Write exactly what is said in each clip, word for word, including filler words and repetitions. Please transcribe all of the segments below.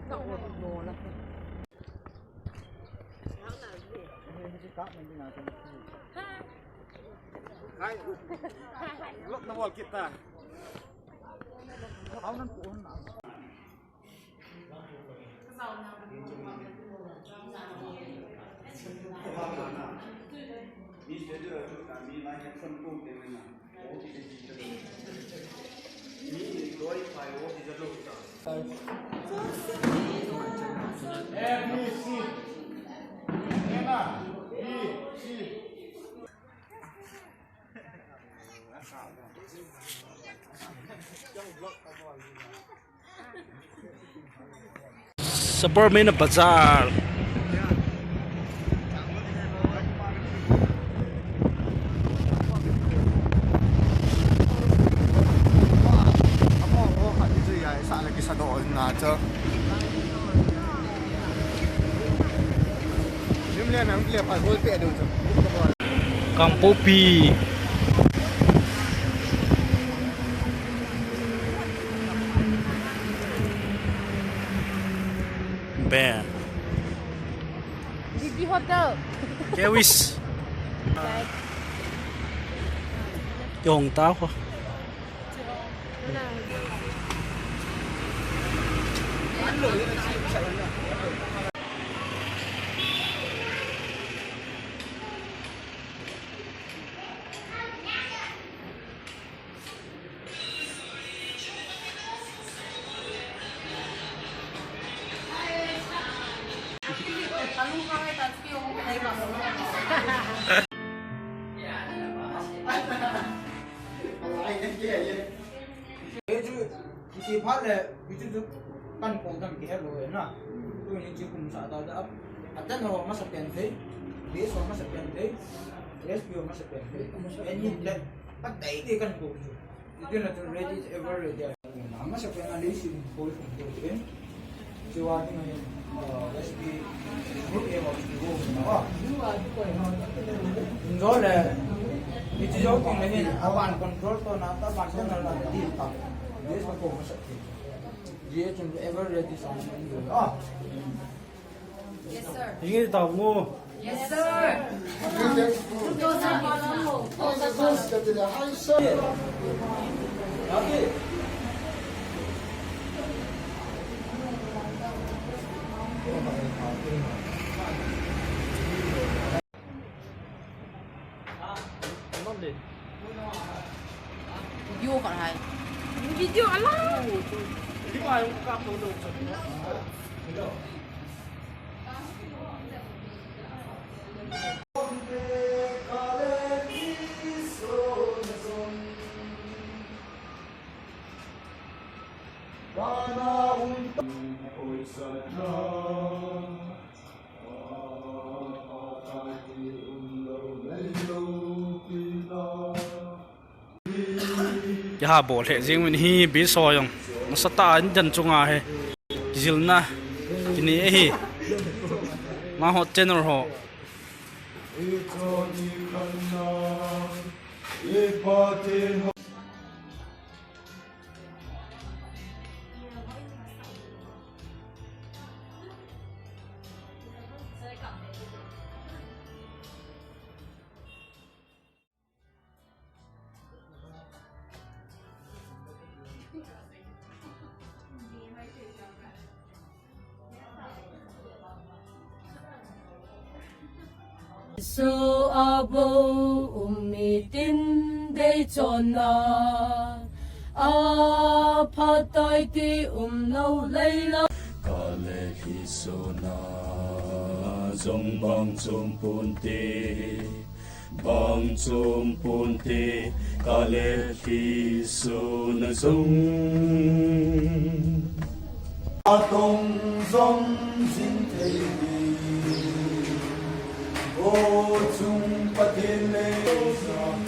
Hai. Lok na wall kita. Kau nan pu na. Sabarmati Bazar. Kangpokpi. Be. Bibi Hotel. Kewis. Bye. Yong ta ho. Hiche phat le, hiche chu kan kong dam kihe lou na. Tuni chu kum sa ta da. Atan ho masa pen thei, base ho masa pen thei, S P ho masa pen thei. Any le, patei te kan kong chu. Hiche na chu ready, ever ready. Masa pen a le si koi kong kong pen. Chua ding ahin, ah, S P group A ho chu go na. Jole, hiche jo king ahin, aban control to na, ta ban control na, deal ta. Base ko masa. Ye chun ever ready sa ni. Ah. Yes, sir. Inge ta mo. Yes, sir. Hi, sir. Video khat hai. Video ala. Kiha bol he jing min hi bi so jong. Nasatah in jan chunga he. Kijilna. Kini e hi. Ma ho tenor ho. Jesu abou um mitin dei chonna, aphatai ti um lou leilou. Kale kisona jong bang chom ponte. Bang chom ponte, kale kisona jong. Atong jong jing thei ni. O chung Pathen le jong.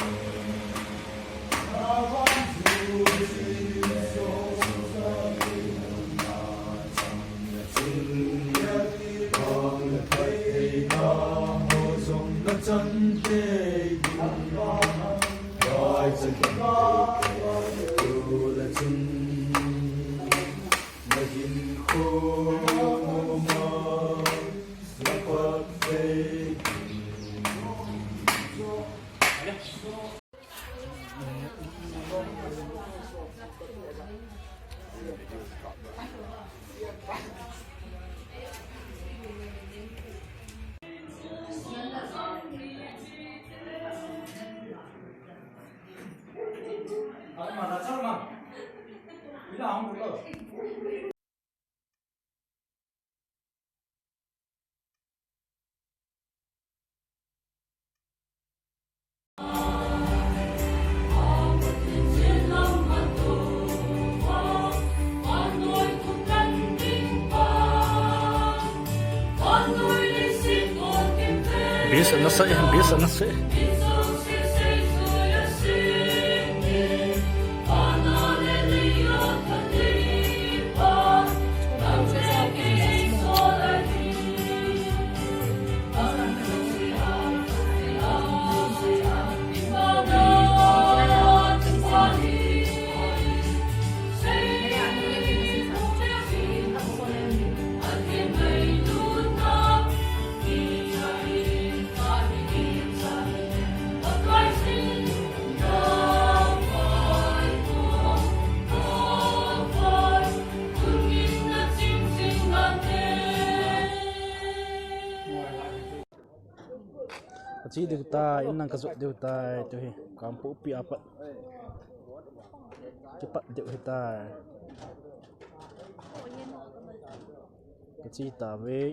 Bisa nasa, bisa nasa. Kache diu tai, in lang kajot diu tai, tu hi, Kangpokpi a pat. Kipat diu hitai. Kache tauve.